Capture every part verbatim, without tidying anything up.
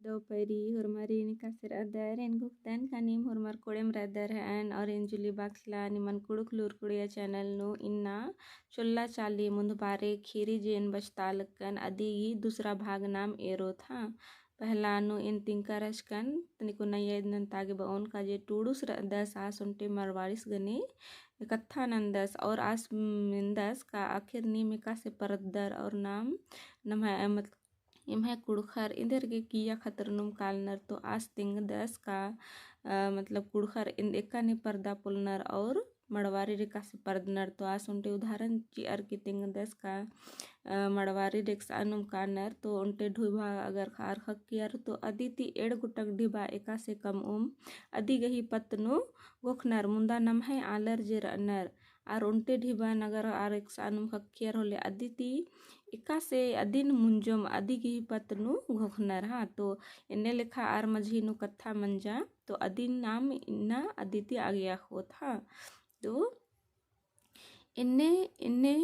तो पैरी होरमारिन एकासे रअदर, एन घोखदन का नीम होरमर कोड़ेम रअदर हएन और एन जुली बाखला निमन कुँड़ुख़ लूर कुड़िया channel नू इन्ना चोल्ला चाली मुन्दबारे खीरी जे एन बचता लक्कन अदी गही दूसरा भाग नाम एरोत हाँ। पहला नू एन तिंकर हचकन तनिको नैया इदनन तागे बओन का जे टूड़ुस रअदस आस ओन्टे मड़वारिस गने कत्था नन्दस और आस मेन्दस का आखिर नीम एकासे परदर और नाम नम्है मतलब एम्है कुँड़ुख़र एन्देर गे किइय्या खतरनुम कालनर तो आस तेंगदस का, अ, मतलब कुँड़ुख़र एन-, एकाने परदा पोलनर और मड़वारिर एकासे परदनर तो आस ओन्टे उदाहरण चिअर की तेंगदस का, अ, मड़वारिर एकसानुम कानर तो ओन्टे ढिबा अगर आर ख़क्खियर तो अदी ती एंड़ गोटक ढिबा एकासे कमओम अदी गही पत्त नू घोखनर मुन्दा नम्है आलर जे रअनर आर ओन्टे ढिबन अगर आर एकसानुम ख़क्खियर होले अदी ती एकासे अदिन मुंजोम अदी गही पत्त नू घोखनर हाँ। तो एन्ने लेखा आर मझी नू कत्था मंजा तो अदिन नाम इन्ना अदी ती अगिया होत हाँ। तो एन्ने, एन्ने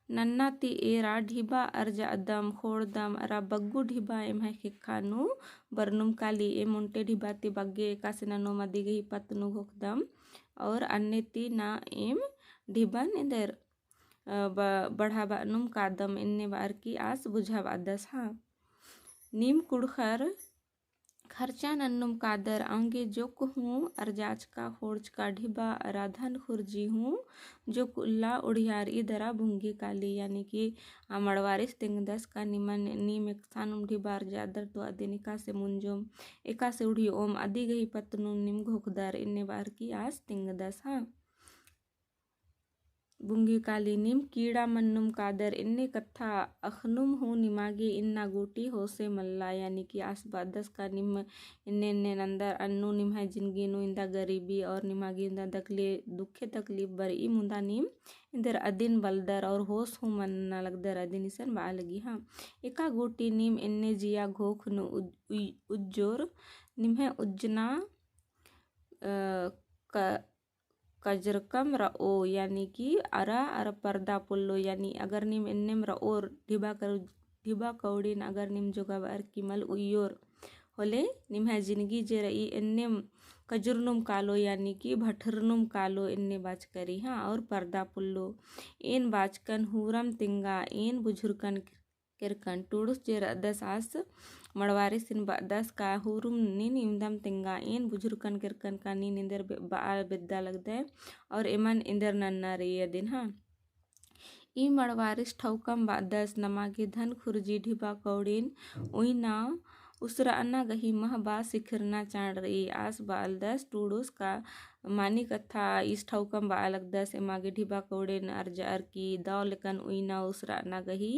नन्ना ती एरा ढिबा अरजादम, ख़ोंड़दम, अरा बग्गु ढिबा एम्है ख़ेक्खा नू बरनुम काली। एम ओन्टे ढिबा ती बग्गे एकासे ननोम अदी गही पत्त नू घोखदम, और अन्ने ती ना एम ढिबन एन्देर, अ, ब-, बढ़ाबअनुम कादम एन्ने बअर की आस बुझाबअदस हाँ। नीम कुँड़ुख़र खर्चा नन्नुम कादर औंगे जोक्क हूँ अरजाचका ख़ोंड़चका ढिबा अरा धन खुर्जी हूँ जोक्क उल्ला उड़ियार ई दरा बुंगी काली, यानी कि आ मड़वारिस तेंगदस का निमन नीम एकसानुम ढिबा अरजादर तो अदिन एकासे मुंजोम, एकासे उड़ियोम, अदी गही पत्त नू नीम घोखदर एन्ने बअर की आस तेंगदस हाँ। बुंगी काली नीम कीड़ा मन्नुम कादर एन्ने कत्था अख़नुम हूँ निमा गे इन्ना गूटी होसे मल्ला, यानी कि आस बअदस का नीम एन्ने एन्ने नन्दर अन्नु निम्है जिनगी नू इन्दा गरीबी और निमा गे इन्दा दकले-, दुखे तकलीफ बरई मुन्दा नीम एन्देर अदिन बलदर और होस हूँ मन्ना लगदर अदिन इसन बआ लगी हाँ। एका गूटी नीम एन्ने जिया घोख नू उज-, उइ-, उज्जोर निम्है उज्जना, अ, क-, कजरकम रओ, यानी कि अरा, अरा परदा पोल्लो, यानी अगर नीम एन्नेम रओर ढिबा कर-, ढिबा कौड़िन अगर नीम जोगा बअर की मल उइयोर होले, निम्है जिनगी जे रई एन्नेम कजुरनुम कालो, यानी कि भठरनुम कालो एन्ने बाचका रई हाँ, और परदा पोल्लो। एन बाचकन हूरम तेंगा, एन बुझुरकन केरकन टूड़ुस जे रअदस आस मड़वारिसिन बअदस का हूरुम नीन इवंदम तेंगा, एन बुझुरकन केरकन का नीन एन्देर बे-, बआ बेद्दा लगदय और एमन एन्देर नन्ना रई अदिन हाँ। ई मड़वारिस ठौकम बअदस नमा गे धन खुर्जी ढिबा कौड़िन उइना उसरअना गही महबा सिखिरना चाड़ रई। आस बअलदस टूड़ुस का मानी कत्था ईस ठौकम बआ लगदस एमा गे ढिबा कौड़ेन अरजअर की दौ लेकन उइना उसरअना गही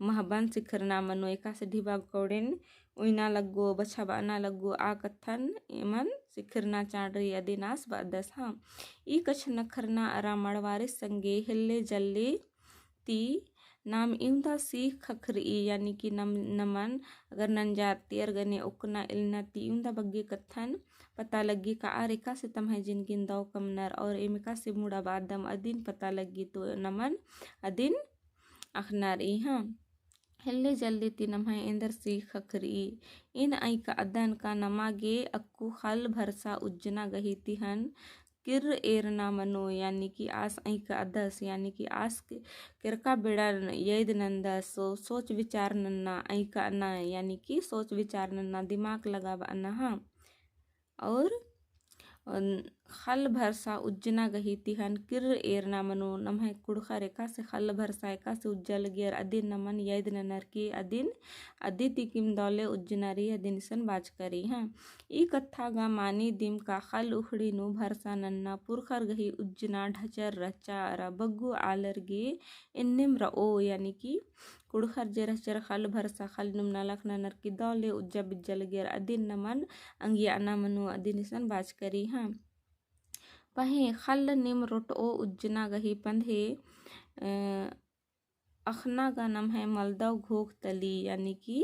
महबन सिखिरना मनो एकासे ढिबा कौड़ेन उइना लग्गो बछाबअना लग्गो आ कत्थन एमन सिखिरना चाड़ रई अदिन आस बअदस हाँ। ई कछनखरना अरा मड़वारिस संगे हेल्ले जल्ले ती नाम इवंदा सीख ख़क्खरई, यानी कि नम-, नमन अगर नंजातियर गने ओक्कना एलना ती इवंदा बग्गे कत्थन पता लग्गी का आर एकासे तम्है जिनगिन दौ कमनर और एम एकासे मुड़ा बअदम अदिन पता लग्गी तो नमन अदिन अख़ना रई हाँ। हेल्ले जल्ले ती नम्है एन्देर सीख ख़क्खरई। एन अइकअदन का नमा गे अक्कु ख़ल्ल भरसा उज्जना गही तिहन किर्र एरना मनो, यानी कि आस अइकअदस, यानी कि आस के-, केरका बेड़ा न-, यैद नन्दस, सो-, सोच विचार नन्ना, अइकअना, यानी कि सोच विचार नन्ना, दिमाग लगाबअना हाँ। और, अन, ख़ल्ल भरसा उज्जना गही तिहन किर्र एरना मनो, नम्है कुँड़ुख़र एकासे ख़ल्ल भरसा एकासे उज्जा लगियर अदिन नमन यैद ननर की अदिन, अदी तिकिम दौले उज्जना रई अदिन इसन बाचका रई हाँ। ई कत्था गा मानी दिम का ख़ल्ल उखड़ी नू भरसा नन्ना पुरखर गही उज्जना ढचर रहचा अरा बग्गु आलर गे एन्नेम रओ, यानी कि कुँड़ुख़र जे रहचर ख़ल्ल भरसा ख़ल्ल नुम नलख ननर की दौले उज्जा बिज्जा लगियर अदिन नमन अंगियअना मनो अदिन इसन बाचका रई हाँ। पहें ख़ल्ल निम रोटओ उज्जना गही पंधे, अ, अख़ना गा नम्है मलदव घोख तली, यानी कि,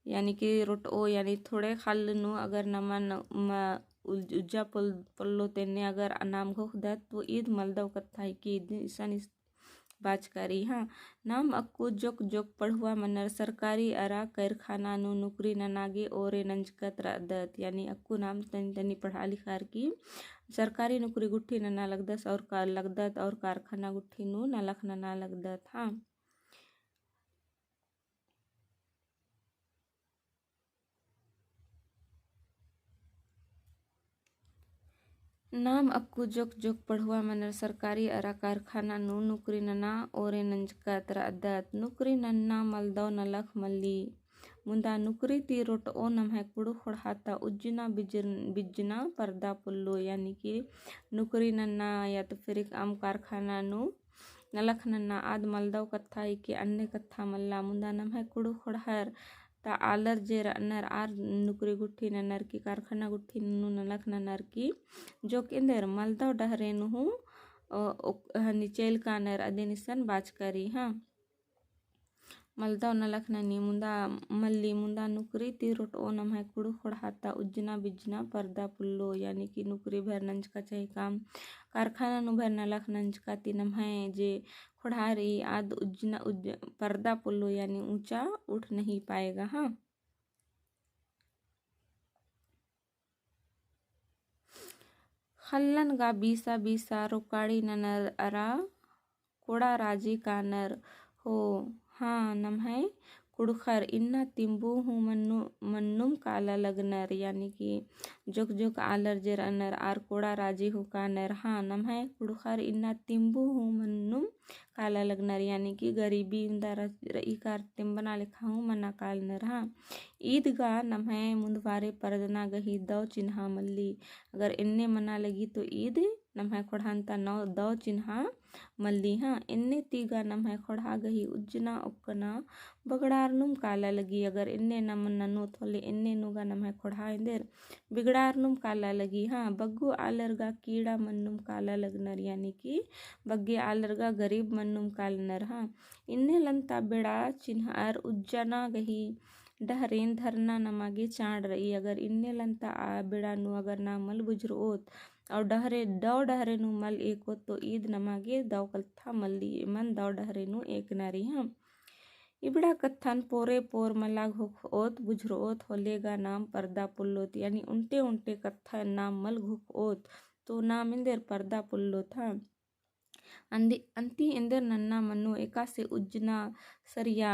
यानी कि रोटओ, यानी थोड़े ख़ल्ल नू अगर नमन म-, उज-, उज्जा पोल-, पोल्लो तेन्ने अगर नाम घोखदत, तो ईद मलदव कत्था है कि ईद इसन इस-, बाचका रई। हाँ, नाम अक्कु जोक जोक पढ़ुआ मनर सरकारी अरा कारखाना नू नुकरी नना गे ओरे नंजकत रअदत, यानी अक्कु नाम तनी तनी पढ़ा लिखार की सरकारी नुकरी गुट्ठी नना लगदस और का-, लगदत और कारखाना गुट्ठी नू नलख नना लगदत। हाँ। नाम अक्कु जोक जोक पढ़ुआ मनर सरकारी अरा कारखाना नू नुकरी नना ओरे नंजकत रअदत। नुकरी नन्ना मलदव नलख मल्ली। मुन्दा नुकरी ती रोटओ नम्है कुँड़ुख़ ख़ोंड़हा ता उज्जना बिज्जना परदा पोल्लो, यानी कि नुकरी नन्ना या तो फिर अम कारखाना नू नलख नन्ना आद मलदव कत्था हिके, अन्ने कत्था मल्ला। मुन्दा नम्है कुँड़ुख़ ख़ोंड़हर ता आलर जे रअनर आर नुकरी गुट्ठी ननर की कारखाना गुट्ठी नू नलख ननर की जोक एन्देर मलदव डहरे नू हूँ, अ, ओक-, हनी चइल कानर अदिन इसन बाचका रई। हाँ, मलदव नलख ननी मुन्दा मल्ली। मुन्दा नुकरी ती रोटओ नम्है कुँड़ुख़ ख़ोंड़हा ता उज्जना बिज्जना परदा पोल्लो, यानी कि नुकरी भर नंजका चाही काम कारखाना नू भर नलख नंजका ती नम्है जे ख़ोंड़हा रई आद उज्जना उज्ज-, परदा पोल्लो, यानी ऊँचा उठ नहीं पाएगा। हाँ। ख़ल्लन गा बीसा बीसा रोकाड़ी ननर अरा कोड़ा राजी कानर हो। हाँ, नम्है कुँड़ुख़र इन्ना तिम्बू हूँ मन्नु-, मन्नुम काला लगनर, यानी कि जोक जोक आलर जे रअनर आर कोड़ा राजी हूँ कानर। हाँ, नम्है कुँड़ुख़र इन्ना तिम्बू हूँ मन्नुम काला लगनर, यानी कि गरीबी उन्दा र-, रई कार तेम्बना लेखा हूँ मना कालनर। हाँ, ईद गा नम्है मुन्दवारे परदना गही दव चिन्हा मल्ली। अगर एन्ने मना लगी तो ईद नम्है ख़ोंड़हन ता नौ दव चिन्हा मल्ली। हाँ, एन्ने ती गा नम्है ख़ोंड़हा गही उज्जना ओक्कना बगड़ारनुम काला लगी। अगर एन्ने नम ननोत होले एन्ने नू गा नम्है ख़ोंड़हा एन्देर बिगड़ारनुम काला लगी। हाँ, बग्गो आलर गा कीड़ा मन्नुम काला लगनर, यानी कि बग्गे आलर गा गरीब मन्नुम कालनर। हाँ, इन्ने लन्ता बेड़ा चिन्हअर उज्जना गही डहरेन धरना नमा गे चाड़ रई। अगर इन्ने लन्ता आ बेड़ा नू अगर नाम मल बुझुरओत और डहरे, दव डहरे नू मल एकोत तो ईद नमा गे दव कत्था मल्ली, एमन दव डहरे नू एकना रई। हाँ, इबड़ा कत्थन पोरे पोर मला घोखओत, बुझुरओत होले गा नाम परदा पोल्लोत, यानी उन्टे उन्टे कत्थन नाम मल घोखओत तो नाम एन्देर परदा पोल्लोत। हाँ, अन्ती, अन्ती एन्देर नन्ना मन्नो एकासे उज्जना सरिया,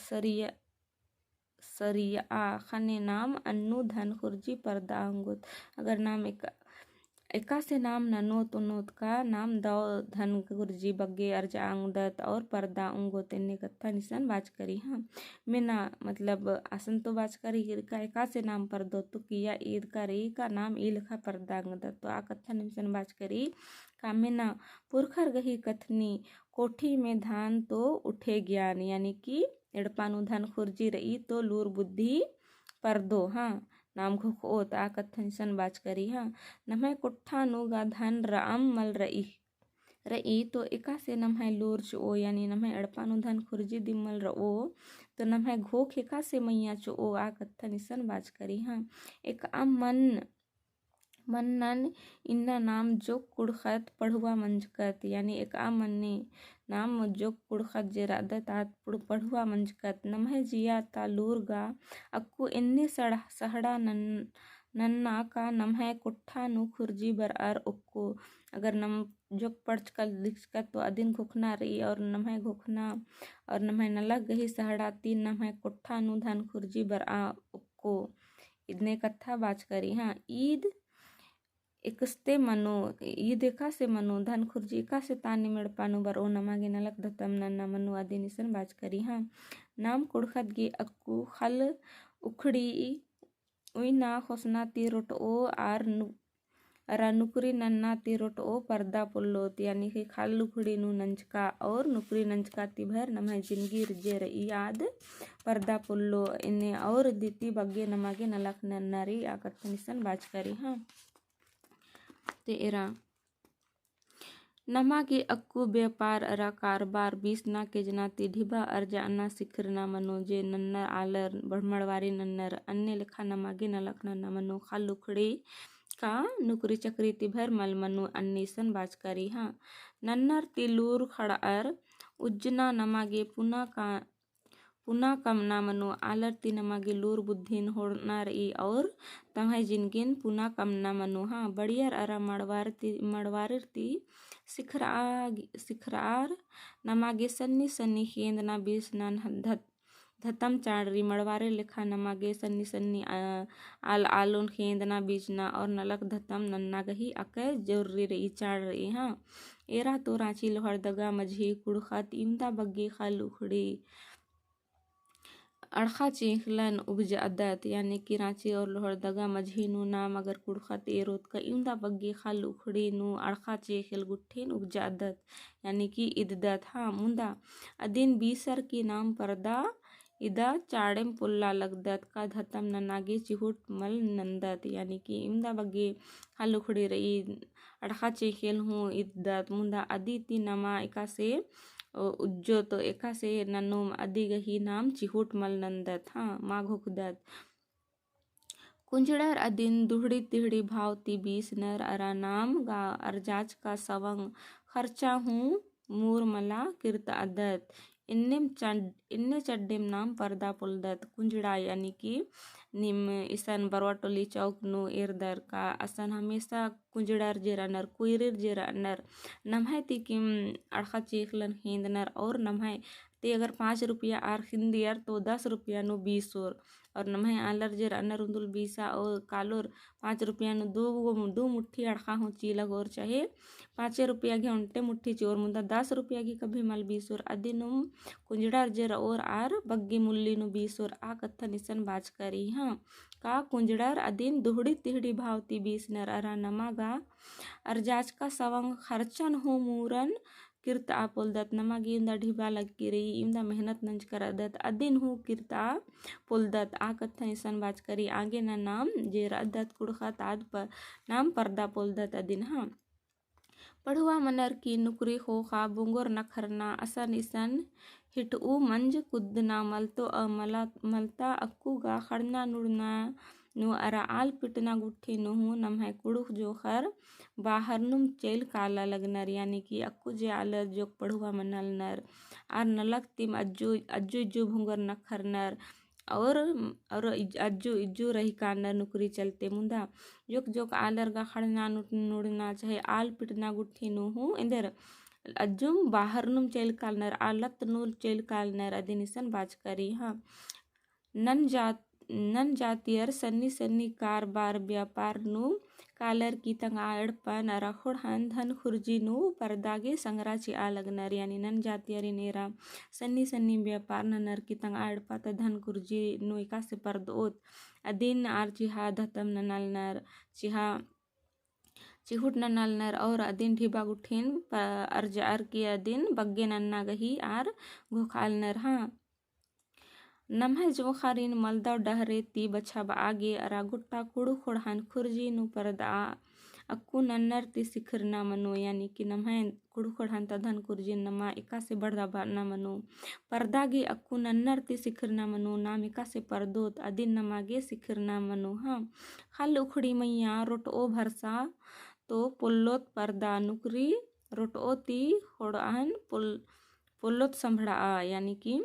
सरिया, सरिया ख़ने नाम अन्नु धन खुर्जी परदा ओंगोत। अगर नाम एका-, एकासे नाम ननोत ओनोत का नाम दव धन खुर्जी बग्गे अर्जा ओंगदत और परदा ओंगोत, एन्ने कत्थन इसन बाचका रई। हाँ, मेना मतलब असन तो बाचका रई का एकासे नाम परदोत तो किया ईद का रई का नाम ई लेखा परदा ओंगदत तो आ कत्थन इसन बाचका रई का मेना पुरखर गही कथनी कोठी में धान तो उठे ज्ञान, यानी कि एड़पा नू धन खुर्जी रई तो लूर बुद्धि परदो। हाँ, नाम घोखओत आ कत्थन इसन बाचका रई। हाँ, नम्है कोठा नू गा धन रअम मल रई, रई तो एकासे नम्है लूर चिओ, यानी नम्है एड़पा नू धन खुर्जी दिम मल रओ तो नम्है घोख एकासे मइय्याँ चिओ आ कत्थन इसन बाचका रई। हाँ, एकअम मन मन्नन इन्ना नाम जोक कुँड़ुख़त पढ़ुआ मंजकत, यानी एकअम मन्ने नाम जोक कुँड़ुख़त जे रअदत आद पढ़ुआ मंजकत। नम्है जिया ता लूर गा अक्कु एन्ने सड़-, सहड़ा नन-, नन्ना का नम्है कोठा नू खुर्जी बरअर ओक्को। अगर नम जोक पढ़चकत लिखचकत तो अदिन घोखना रई और नम्है घोखना और नम्है नलख गही सहड़ा ती नम्है कोठा नू धन खुर्जी बरआ ओक्को। इदने कत्था बाचका रई। हाँ, ईद एकस्ते मनो, ईद एकासे मनो, धन खुर्जी एकासे तानिम एड़पा नू बरओ नमा गे नलख धतम नन्ना मनो अदिन इसन बाचका रई। हाँ, नाम कुँड़ुख़त गे अक्कु ख़ल्ल उखड़ी उइना ख़ोसना ती रोटओ आर नु-, अरा नुकरी नन्ना ती रोटओ परदा पोल्लोत, यानी कि ख़ल्ल उखड़ी नू नंजका और नुकरी नंजका ती भर नम्है जिनगी जे रई आद परदा पोल्लो। एन्ने और दिती बग्गे नमा गे नलख नन्ना रई आ कत्थन इसन बाचका रई। हाँ, ते एरा नमा गे अक्कु बेपार अरा कारबार बीसना केजना ती ढिबा अर्जाना सिखरना मनो जे नन्नर आलर बढ़मड़वारी नन्नर अन्ने लेखा नमा गे नलख नन्ना मनो ख़ल्ल उखड़ी का नुकरी चकरी ती भर मल मनो अन्ने इसन बाचका रई। हाँ, नन्नर ती लूर ख़ड़अर उज्जना नमा गे पुना का पुना कमना मनो। आलर ती नमा गे लूर बुद्धिन होड़ना रई और तम्है जिनगिन पुना कमना मनो। हाँ, बड़ियर अरा मड़वार ती, मड़वारिर ती सिखरआ, सिखरआर नमा गे सन्नी सन्नी खेंदना बीसना धत-, धतम चाड़ रई। मड़वारे लेखा नमा गे सन्नी सन्नी आ-, आल-, आलोन खेंदना बीजना और नलख धतम नन्ना गही अकय जरूरी रई, चाड़ रई। हाँ, एरा तो राँची लोहरदगा मझी कुँड़ुख़त इवंदा बग्गे ख़ल्ल उखड़ी अड़ख़ा चेंख़लन उबजअदत, यानी कि राँची और लोहरदगा मझी नू नाम अगर कुँड़ुख़त एरोत का इवंदा बग्गे ख़ल्ल उखड़ी नू अड़ख़ा चेंख़ेल गुट्ठिन उबजअदत, यानी कि इददत। हाँ, मुन्दा अदिन बीसर की नाम परदा इदा चाड़ेम पोल्ला लगदत का धतम नना गे चिहुट मल नन्दत, यानी कि इवंदा बग्गे ख़ल्ल उखड़ी रई अड़ख़ा चेंख़ेल हूँ इददत, मुन्दा अदी ती नमा एकासे उज्जोत, एकासे ननोम अदी गही नाम चिहुट मल नन्दत। हाँ, मा घोखदत। कुँजड़र अदिन दुहड़ी तिहड़ी भाव ती बीसनर अरा नाम गा अरजाच का सवंग खर्चा हूँ मूर मला किर्तअदत। इन्नेम चड-, इन्ने चड्डेम नाम परदा पोल्दत। कुँजड़ा यानी कि नीम इसन बरवा टोली चौक नू एरदर का असन हमेसा कुँजड़र जे रअनर, कुइरिर जे रअनर, नम्है ती किम अड़ख़ा चेंख़लन खेंदनर और नम्है ती अगर पाँच रुपया आर खिंदियर तो दस रुपया नू बीसोर और नम्है आलर जे रअनर उन्दुल बीसा और कालोर पाँच रुपया नू दू गो, दू मुट्ठी अड़ख़ा हूँ चिलगोर चाहे पाँचे रुपया गे ओन्टे मुट्ठी चिओर, मुन्दा दस रुपया गे कभी मल बीसोर। अदिनुम कुँजड़र जे रओर आर बग्गे मुल्ली नू बीसोर, आ कत्थन इसन बाचका रई। हाँ, का कुँजड़र अदिन दुहड़ी तिहड़ी भाव ती बीसनर अरा नमा गा अरजाचका सवंग खर्चन हूँ मूरन किर्तआ पोल्दत। नमा गे इवंदा ढिबा लग्गी रई, इवंदा मेहनत नंजकर अदत, अदिन हूँ किर्तआ पोल्दत। आ कत्थन इसन बाचका रई। आगे ना नाम जे रअदत कुँड़ुख़त आद पर नाम परदा पोल्दत अदिन। हाँ, पढ़ुआ मनर की नुकरी ख़ोख़ा बुंगोर नखरना असन इसन हिटऊ मंज कुद्दना मलतो अ-, मला-, मलता अक्कु गा खड़ना नुड़ना नू अरा आल पिटना गुट्ठी नू हूँ नम्है कुँड़ुख़ जोंख़र बाहर नुम चइल काला लगनर, यानी कि अक्कु जे आलर जोक पढ़ुआ मनलनर आर नलख तिम अज्जु, अज्जु इज्जु भुंगर नखरनर और, और इज-, अज्जु इज्जु रही कानर नुकरी चलते मुन्दा जोक जोक आलर गा खड़ना नुट-, नुड़ना चाहे आल पिटना गुट्ठी नू हूँ एन्देर अज्जुम बाहर नुम चइल कालनर, आलत नू चइल कालनर अदिन इसन बाचका रई। हाँ, नन जात, नन जातियर सन्नी सन्नी कारबार ब्यापार नू कालर की तंगआ एड़पन अरा ख़ोंड़हन धन खुर्जी नू परदा गे संगरा चिआ लगनर, यानी नन जातियरिन एरा सन्नी सन्नी ब्यापार ननर की तंगआ एड़पा ता धन खुर्जी नू एकासे परदओत अदिन आर चिहा धतम ननालनर, चिहा चिहुट ननालनर और अदिन ढिबा गुट्ठिन प-, अरजअर की अदिन बग्गे नन्ना गही आर घोखालनर। हाँ, नम्है जोंख़रिन मलदव डहरे ती बछाबआ गे अरा गुट्टा कुँड़ुख़ ख़ोंड़हन खुर्जी नू परदआ अक्कु नन्नर ती सिखरना मनो, यानी कि नम्है कुँड़ुख़ ख़ोंड़हन ता धन खुर्जी नमा एकासे बढ़दा बअना मनो। परदा गे अक्कु नन्नर ती सिखरना मनो, नाम एकासे परदोत अदिन नमा गे सिखरना मनो। हाँ, ख़ल्ल उखड़ी मइय्याँ रोटओ भरसा तो पोल्लोत परदा नुकरी रोटओ ती ख़ोंड़हन पोल-, पोल्लोत संभड़आ, यानी कि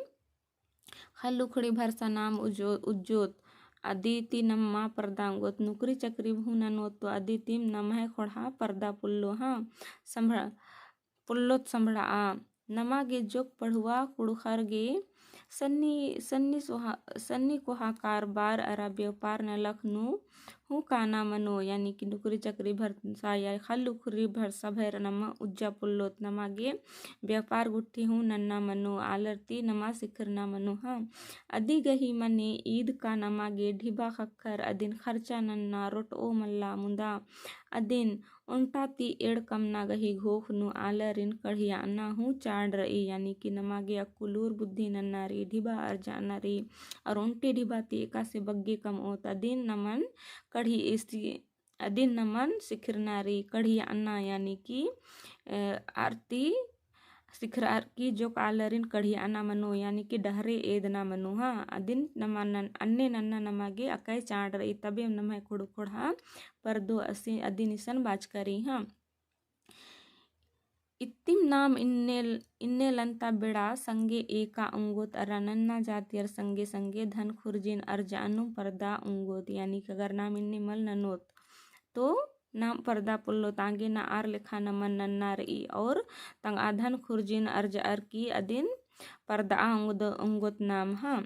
ख़ल्ल उखड़ी भरसा नाम उज्जो-, उज्जोत अदी ती नमा परदा ओंगोत, नुकरी चकरी भू ननोत तो अदी तिम नम्है ख़ोंड़हा परदा पोल्लो। हाँ, संभड़ा, पोल्लोत संभड़आ। नमा गे जोक पढ़ुआ कुँड़ुख़र गे सन्नी, सन्नी सोहा, सन्नी कोहा कारबार अरा ब्यापार नलख नू हूँ काना मनो, यानी कि नुकरी चकरी भरसा या ख़ल्ल उखड़ी भरसा भैर नमा उज्जा पोल्लोत, नमा गे ब्यापार गुट्ठी हूँ नन्ना मनो, आलर ती नमा सिखरना मनो। हाँ, अदी गही मने ईद का नमा गे ढिबा ख़क्खर अदिन खर्चा नन्ना रोटओ मल्ला, मुन्दा अदिन ओन्टा ती एंड़ कमना गही घोख नू आलरिन कढ़ियाना हूँ चाड़ रई, यानी कि नमा गे अक्कु लूर बुद्धि नन्ना रई, ढिबा अरजाना रई, और ओन्टे ढिबा ती एकासे बग्गे कमओत अदिन नमन कढ़ी एसी, अदिन नमन सिखरना रई, कढ़ियाना, यानी कि, अ, आर ती सिखरअर की जोक आलरिन कढ़ियाना मनो, यानी कि डहरे एदना मनो। हाँ, अदिन नमा नन-, अन्ने नन्ना नमा गे अकय चाड़ रई, तबे नम्है कुँड़ुख़ ख़ोंड़हा परदो असी-, अदिन इसन बाचका रई। हाँ, इत्तिम नाम इन्ने, इन्ने लन्ता बेड़ा संगे एका ओंगोत अरा नन्ना जातियर संगे संगे धन खुर्जिन अर्जआ नू परदा ओंगोत, यानी कि अगर नाम इन्ने मल ननोत तो नाम परदा पोल्लोत। आगे ना आर लेखा नमन नन्ना रई और तंगआ धन खुर्जिन अर्जअर की अदिन परदआ ओंगोत, ओंगोत नाम, हाँ।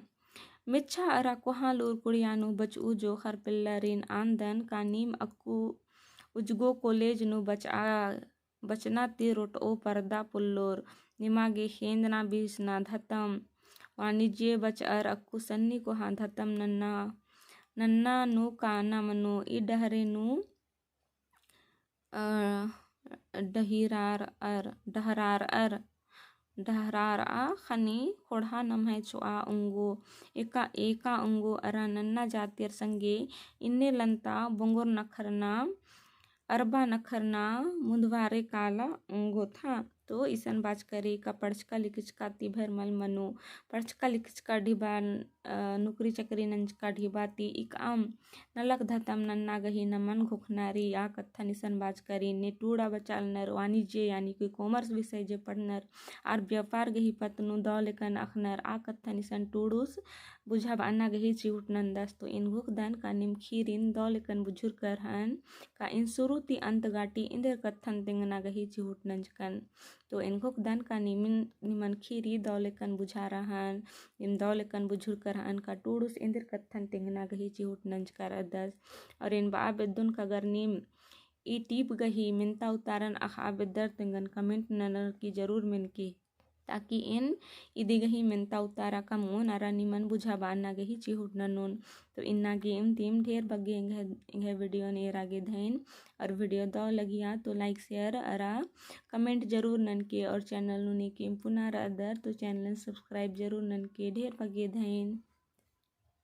मेच्छा अरा कोहाँ लूर कुड़िया नू बचऊ जोखर पेल्लरिन आन्दन का नीम अक्कु उजगो college नू बचआ बचना ती रोटओ परदा पोल्लोर। निमा गे खेंदना बीसना धतम वाणिज्य बचअर अक्कु सन्नी कोहाँ धतम नन्ना, नन्ना नू काना मनो ई डहरे नू, अ, डहिरारअर, डहरारअर, डहरारआ ख़ने ख़ोंड़हा नम्है चोआ ओंगो, एका, एका ओंगो अरा नन्ना जातियर संगे इन्ने लन्ता बोंगोर नखरना अरबा नखरना मुन्दवारे काला ओंगोत, हाँ। तो इसन बाचका रई का पढ़चका लिखचका ती भर मल मनो, पढ़चका लिखचका ढिबा, अ, नौकरी चाकरी नंजका ढिबा ती इकअम नलख धतम नन्ना गही नमन घोखना रई। आ कत्थन इसन बाचका रई ने टूड़ा बचालनर वाणिज्य यानी कि commerce विषय जे पढ़नर आर व्यापार गही पत्त नू दव लेकन अख़नर। आ कत्थन इसन टूड़ुस बुझाबअना गही चिहुट नन्दस। तो एन घोखदन का नीम ख़ीरिन दव लेकन बुझुरकर हन का एन सुरु ती अन्त गाटी इन्देर कत्थन तेंगना गही चिहुट नंजकन। तो एन घोखदन का नीमिन, निमन ख़ीरी दव लेकन बुझारआ हन, नीम दव लेकन बुझुरकर हन का टूड़ुस इन्देर कत्थन तेंगना गही चिहुट नंजकर अदस। और एन बआ बेद्दोन का अगर नीम ई tip गही मेन्ता उतारन अख़आ बेद्दर तो एंगन comment ननर की जरूर मेनके। ताकि एन इदी गही मेन्ता उतारा कमओन अरा निमन बुझाबअना गही चिहुट ननोन। तो इन्ना गे इम तिम ढेर बग्गे एंग्है, एंग्है video न एरा गे धैन। और video दव लगिया तो like share अरा comment जरूर ननके। और channel नू नीकिम पुना रअदर तो channel न subscribe जरूर ननके। ढेर बग्गे धैन।